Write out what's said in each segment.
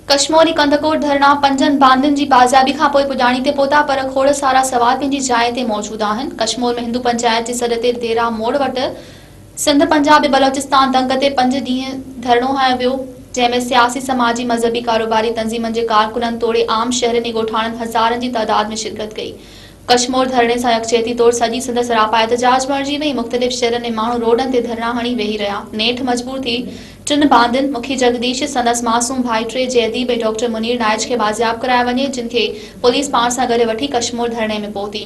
ڪشموري ڪنڌڪوٽ ڌرڻا پنجن باندين جي بازيابي کانپوء پڄاڻي تي پهتا پر کوڙ سارا سوال پنهنجي جاء تي موجود آهن. ڪشمور ۾ هندو پنچائت جي سڏ تي ديرا موڙ وٽ سنڌ پنجاب ۽ بلوچستان دنگ تي پنج ڏينهن ڌرڻو هنيو ويو جنهن ۾ سياسي سماجي مذهبي ڪاروباري تنظيمن جي ڪارڪنن توڙي عام شهرين ۽ ڳوٺاڻن هزارن جي تعداد ۾ شرڪت ڪئي. ڪشمور ڌرڻي سان يڪجهتي طور سڄي سنڌ سراپا احتجاج بڻجي وئي، مختلف شهرن ۾ ماڻهو روڊن تي ڌرڻا هڻي ويهي رهيا، نيٺ مجبور ٿي ٽن باندين، مکي جڳديش، سندس معصوم ڀائٽي جئديپ ۽ ڊاڪٽر منير نائچ کي بازياب ڪرايو وڃي، جن کي پوليس پاڻ سان گڏ وٺي ڪشمور ڌرڻي ۾ پهتي.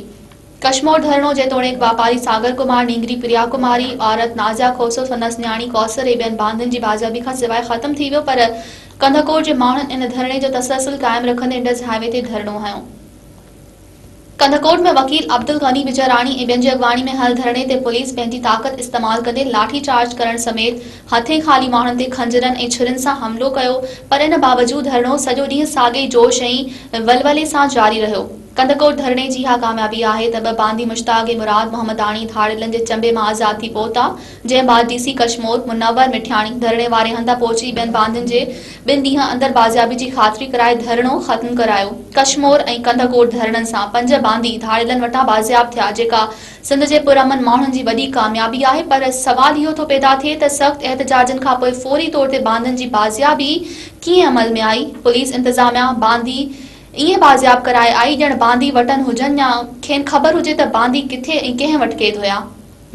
ڪشمور ڌرڻو جيتوڻيڪ واپاري ساگر ڪمار، نينگري پريا ڪماري، عورت نازيا کوسو، سندس نياڻي ڪوثر ۽ ٻين باندين جي بازيابي کان سواء ختم ٿي ويو پر ڪنڌڪوٽ جي ماڻهن ان ڌرڻي جو تسلسل قائم رکندي انڊس هاء وي تي ڌرڻو هنيو. ڪنڌڪوٽ ۾ وڪيل عبدالغني بجاراڻي ۽ ٻين جي اڳواڻي ۾ هل ڌرڻي تي پوليس پنهنجي طاقت استعمال ڪندي لاٺي چارج ڪرڻ سميت هٿين خالي ماڻهن تي خنجرن ۽ ڇرين سان حملو ڪيو پر ان باوجود ڌرڻو سڄو ڏينهن ساڳئي جوش ۽ ولولي سان جاري رهيو. ڪنڌڪوٽ ڌرڻي جي اها ڪاميابي آهي ته ٻه باندي مشتاق ۽ مراد محمداڻي ڌاڙيلن جي چنبي مان آزاد ٿي پهتا جنهن بعد ڊي سي ڪشمور منور مٺياڻي ڌرڻي واري هنڌ پهچي ٻين باندين جي ٻن ڏينهن اندر بازيابي جي خاطري ڪرائي ڌرڻو ختم ڪرايو. ڪشمور ۽ ڪنڌڪوٽ ڌرڻن سان پنج باندي ڌاڙيلن وٽان بازياب ٿيا جيڪا سنڌ جي پرامن ماڻهن جي وڏي ڪاميابي آهي پر سوال اهو ٿو پيدا ٿئي ته سخت احتجاجن کانپوء فوري طور تي باندين جي بازيابي ڪيئن عمل ۾ آئي؟ پوليس انتظاميا باندي ائين بازياب ڪرائي آئي ڄڻ باندي وٽن هجن يا کين خبر هجي ته باندي ڪٿي ۽ ڪنهن وٽ قيد هيا؟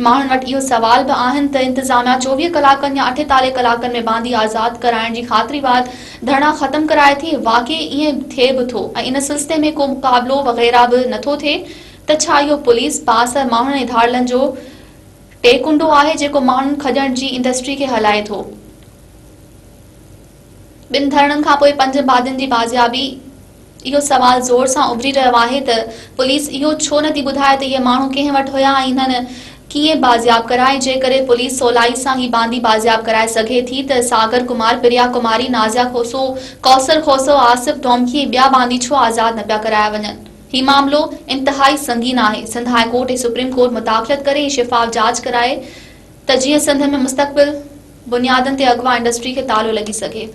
ماڻهن وٽ اهو سوال به آهن ته انتظاميا 24 ڪلاڪن يا 48 ڪلاڪن ۾ باندي آزاد ڪرائڻ جي خاطري بعد ڌرڻا ختم ڪرائي ٿي، واقعي ائين ٿئي به ٿو ۽ ان سلسلي ۾ ڪو مقابلو وغيره به نٿو ٿئي ته ڇا اهو پوليس بااثر ماڻهن ۽ ڌاڙيلن جو ٽيڪنڊو آهي جيڪو ماڻهن کڄڻ جي انڊسٽري کي هلائي ٿو. ٻن ڌرڻن کانپوء پنج باندين جي بازيابي. اهو سوال زور سان اڀري رهيو آهي ته پوليس اهو ڇو نه ٿي ٻڌائي ته اهي ماڻهو ڪنهن وٽ هيا ۽ انهن ڪيئن بازياب ڪرائي، جيڪڏهن پوليس سولائي سان هي باندي بازياب ڪرائي سگهي ٿي ته ساگر ڪمار، پريا ڪماري، نازيا کوسو، ڪوثر کوسو، آصف ڊومڪي ۽ ٻيا باندي ڇو آزاد نه پيا ڪرايا وڃن؟ هي معاملو انتهائي سنگين آهي، Sindh high court ۽ supreme court مداخلت ڪري ۽ شفاف جاچ ڪرائي ته جيئن سنڌ ۾ مستقبل بنيادن تي اغوا انڊسٽري کي تالو لڳي سگهي.